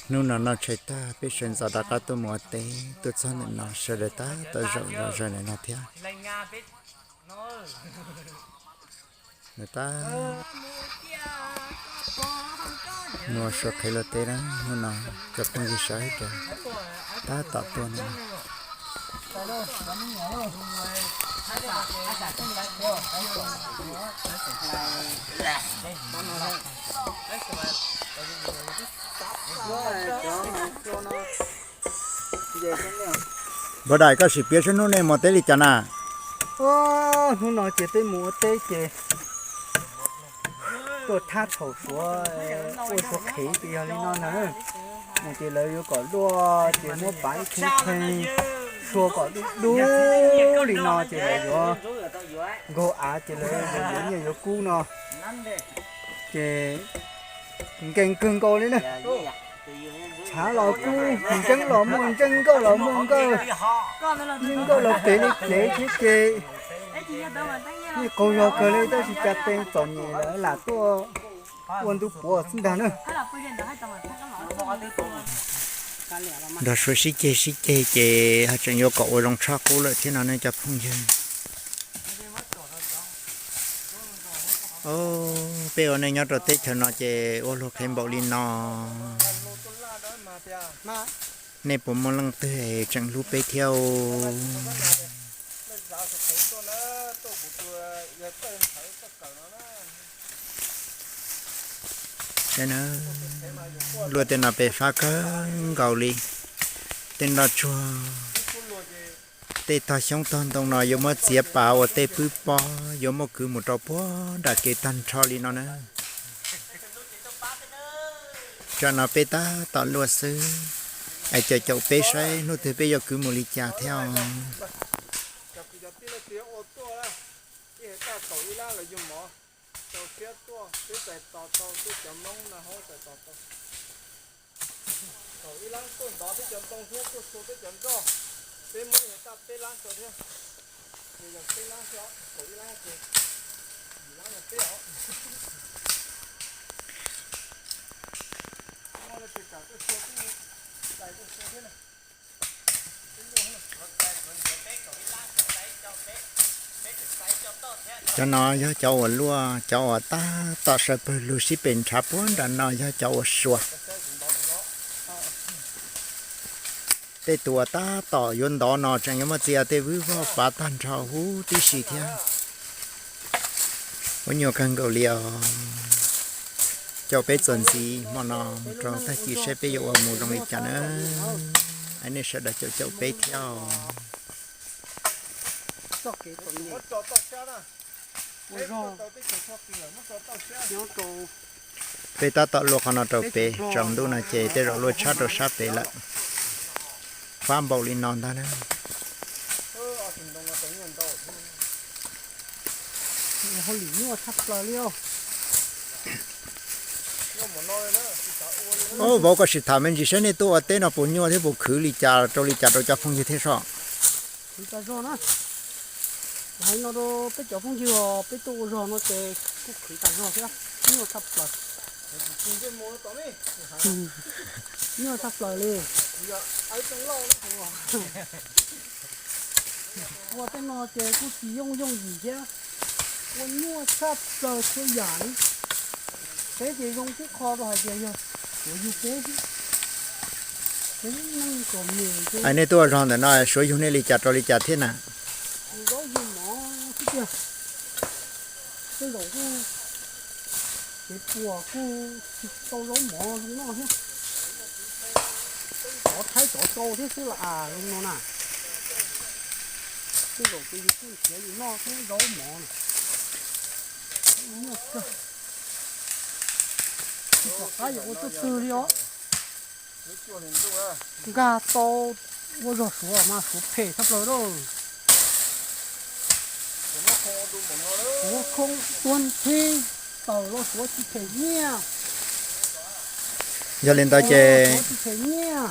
Hnub no noj tshais tag peb sawv ntxov rov qab tuaj mus ua teb, tuaj txog ntawm no sawv daws tab tom zaum zog zawg ntawm no thiab. Nws tab mus ua sua qhev luaj teb na, hnub no cov phooj ywg sawv daws tab tom tuaj ntawm no. Npawg Daim, koj sim piav saib hnub nej mus teb li cas na? Hnub no ces peb mus ua teb ces tuaj thab thaum suav ua sua qhev ces yog li no na. Mus ces lawv yuav kom luaj ces muab pav ib cheeb tsheej, sua kom dub dub li no ces lawv yuav nkaug av ces lawv yuav yuav nyiaj yuav kub no. Ces nkees kawg nkaus li na. Tshav los kub, ntseeb los muaj ntseeb, nkawj los muaj nkawj, nkawj los pem li plev thiab ces yeej qaug zog kawg li, tab sis cas tes txom nyem lawm lam tuaj ua ntu puav xwb ntag na. Nrog suav sib ceg sib ceg ces ho tseem yuav kom ua zoo tshaj qub lawm thiab no nej cov phooj ywg. Peb ua neej nyob rau teb chaws no ces ua luag qhev npaum li no. Nej puas muaj leej twg tseem hlub peb thiab? Saib na, luaj tej no pes fab kawg nkaus li. Tej nroj tsuag, tej tog xyoob tog ntoo no yuav muab txiav pas ua tej pwb pob, yuav muab kwv mus rau puag nram kev tag nrho li no na. Tsam no peb tab tom luaj xwb, es caum caum peb saib hnub twg peb yuav kwv mus li cas thiab os. Tau siab tuaj, peb txais tos tau, peb cov Hmoob no hauv txais tos tau. Thaum ib lab tuaj ntov peb cov ntoo thiab tuaj sua peb cov nroj, peb muab ib hais taj peb lab tau thiab. Ces yog peb lab xwb os, thaum ib lab ces yim lab yog peb os. Muaj leej twg kam tuaj sua, txais tuaj sua thiab na. Cov no yog cov uas luaj, cov uas tab tom sawv pawg lug sib pes nrhav puag nram no yog cov uas sua. Tej tus uas tab tom yuav ntov no tseem yuav muab txiav tej vwb vog pav tag nrho huv tib si thiab. Ua nyuaj kawg nkaus li os. Caum peb txuas ntxiv hmo no mus rau tag kis saib peb yuav ua mus zoo li cas na. Es nej sawv daws caum caum peb thiab os. Peb tab tom luaj qhov no rau pem, tsaus ntuj no ces tej zaum luaj tshab rau sab pem lawm. Fab npaum li no ntag na. Vauv, koj sim tham me ntsis saib nej tuaj ua teb no puas nyuaj thiab puas khwv li cas rau li cas rau cov phooj ywg thiab sob? Khwv tas zog na. Hais no rau peb cov phooj ywg os, peb tuaj ua zog no ces kuj khwv tas zog thiab, nyuaj tshaj plaws. Nyuaj tshaj plaws li. Ua tej no ces kuj tsis yooj yooj yim thiab, ua nyuaj tshaj plaws txhua yam li. Peb ces zoo tib qho rau hais tias yog suav yug peb xwb. Peb neej txom nyem ces, nej tuaj ua zog ntawm no suav yug nej li cas rau li cas thiab na? Zaub yug mov xwb tiag. Tej zaum kuj, kev puas kuj tsis tau zaub mov zoo noj thiab. Tsov thaib tsov tau thiab xwb las as zoo no na. Tej zaum ces yus kuj nrhiav yus noj thiab zaub mov na. Nyuaj kawg. Tsis pom qab yuav ua tuj twg li os. Nkag tau ua zog suav mas suav phem tshaj plaws lawm. Kuv khoo tua nthib tawm los suav tsis phem nyiaj. Yog li ntawd ces, suav tsis phem nyiaj.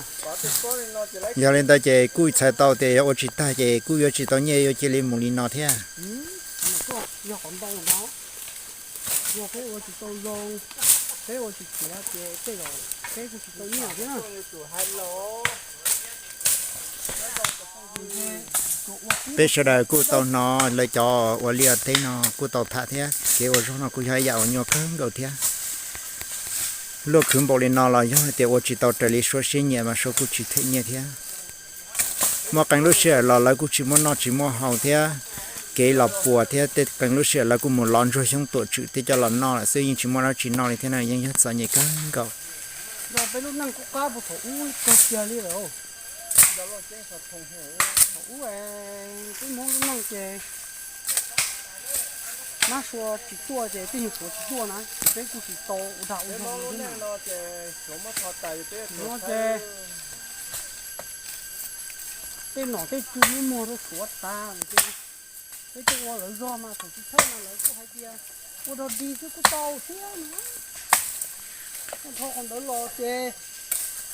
Yog li ntawd ces kuj txhais tau tias yog ua tsis tag ces kuj yuav tsis tau nyiaj, yuav cia li mus li no thiab. Yog qhov ntau ntawd, yog peb ua tsis tau zoo, peb ua tsis tiav ces tej zaum Peb sawv daws kuj tau hnov lawv cov ua liaj ua teb no kuj tau tham thiab, kev ua zog no kuj yog ib yam uas nyuaj kawg nkaus thiab. Luaj khwv npaum li no los yog hais tias ua tsis tau raws li Suav siab nyiam mas Suav kuj tsis them nyiaj thiab. Muaj qee lub sij hawm los lawv kuj tsis muaj noj tsis muaj haus thiab, kev los puas thiab tej qee lub sij hawm lawv kuj mus lov ntsuag xyoob tuam tswm thiab coj los noj lawm xwb, yeej tsis muaj dab tsi noj li thiab na, yeej yog txom nyem kawg nkaus. Yog peb lub neej kuj qab puag thaum ub kawg kiag li lawm. Thaum ub peb Hmoob lub neej ces mab sua tsis tuaj ces tej nyuag Suav tsis tuaj na ces peb kuj tsis tau ua dag ua zog li thiab na. No ces tej nom tej tswv muab muag rau Suav tas ces peb tuaj ua lawv zog mas thaum tsis txhawb mas lawv kuj hais tias ua dog dig xwb kuj tau thiab na. Dhau qhov ntawd los ces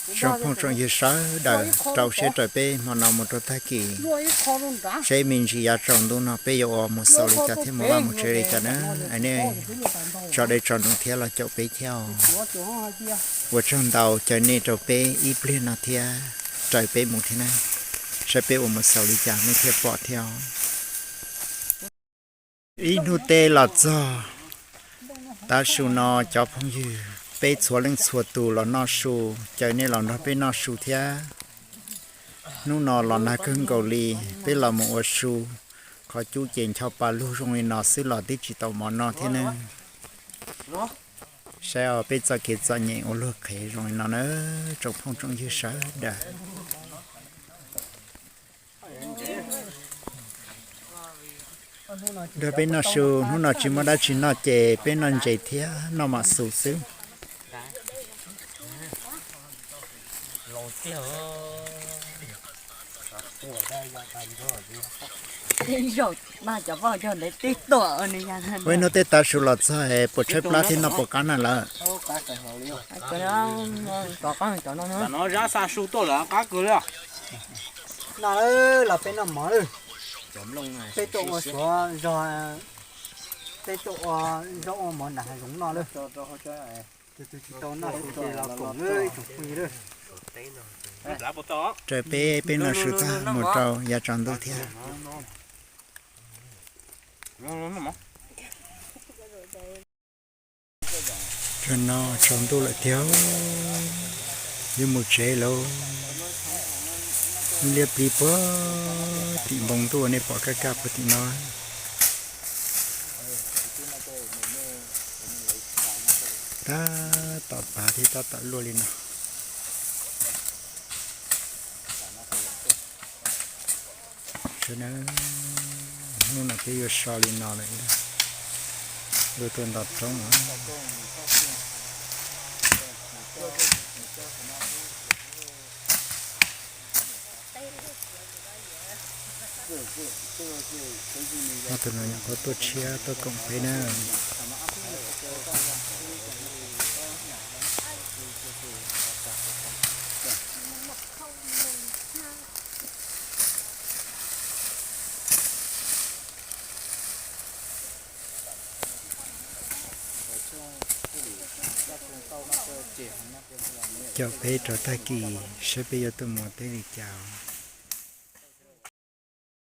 Tsoom phooj tsoom ywg sawv daws rau siab raws peb hmo no mus rau tag kis, seb me ntsis yav tsaus ntuj no peb yuav ua mus xaus li cas thiab mus vaj mus tsev li cas na. Es nej tso dej tso num thiab los caum peb thiab os. Ua tsaug ntau, caw nej rau peb ib pliag no thiab raws peb mus thiab na, saib peb ua mus xaus li cas nej thiaj pom thiab os. Ib hnub teb los txog, tav su no cov phooj ywg peb txhua leej txhua tus los noj su, caw nej los nrog peb noj su thiab. Hnub no los nag kawg nkaus li, peb los mus ua su, qhov cub ces ncho pa lug zoo li no xwb los twb tsis tau mov noj thiab ne. Saib os, peb txoj kev txom nyem ua luag qhev zoo li no na, tsoom phooj tsoom ywg sawv daws. Nrog peb noj su, hnub no tsis muaj dab tsi noj ces peb noj ntses thiab noj mam xus xwb. Ua ib hnub teb tav su los txog es puas tshaib plab thiab noj puas qab na lawm? Tam no zab xa su tuaj lawm qab kawg li. No los peb noj mov lawm. Peb tuaj ua suav zog, peb tuaj ua zaub ua mov nram hav zoov noj lawm. Tus twg tsis tau noj su ces los koom lawm ib tsoom phooj ywg lawm. Raws peb, peb noj su tag mus rau yav tsaus ntuj thiab. Tam no tsaus ntuj lawm thiab, yuav mus tsev lawm. Lub liab plig puag tim npoo ntuj nej pom kaj kaj puag tim no. Tab tom pav thiab tab tom luaj li no. Sawv daws, hnub no peb yuav so li no lawm, luag tuaj nto roob. Ob tug no nyuam qhuav tuaj tshiab tuaj koom peb na. Caum peb rau tag kis saib peb yuav tuaj mus teb li cas.